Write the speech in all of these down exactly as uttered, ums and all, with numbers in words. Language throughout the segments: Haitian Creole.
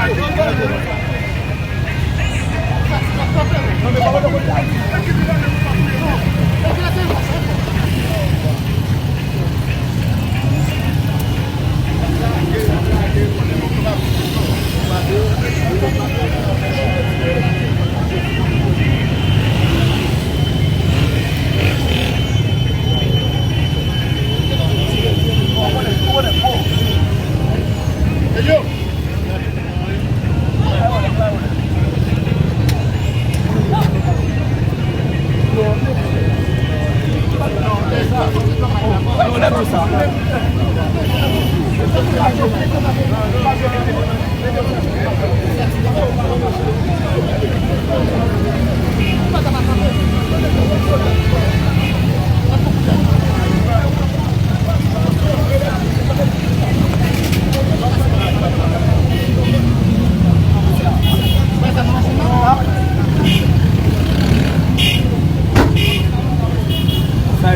Sa e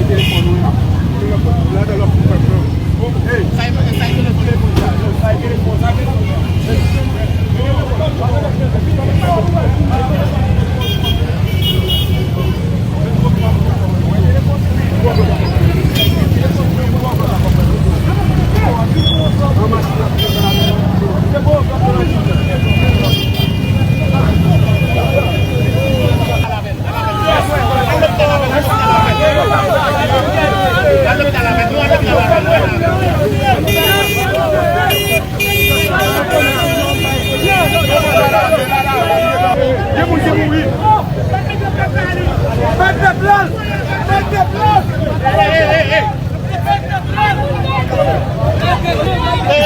telefòn ou ye? Sa e, sa e telefòn, telefòn sa. Sa e telefòn, sa e telefòn.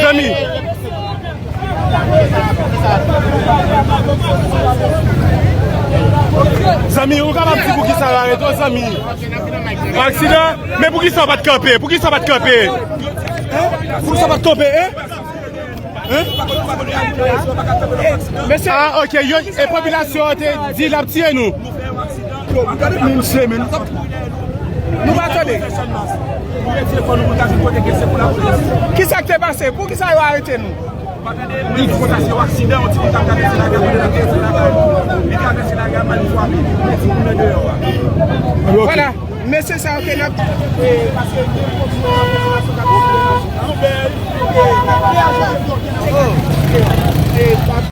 Zanmi, Zanmi, ou kapab di poukisa yo arete w, zanmi? Aksidan? Men poukisa w pa t kanpe? Poukisa w pa t kanpe? Hein? Poukisa w pa t kanpe, hein? Hein? Mesye. Ah, ok, yo, e popilasyon an te di l ap tiye nou. Yo, gade men misye, men. Nou pa tande. Kisa k te pase? Poukisa yo arete nou? Li di konsa se yon aksidan, yon timoun t ap travèse lari a, pandan l ap travèse lari a, li travèse lari a, mal frape, men timoun nan deyò a. Vwala, mesye sa yo ke n ap.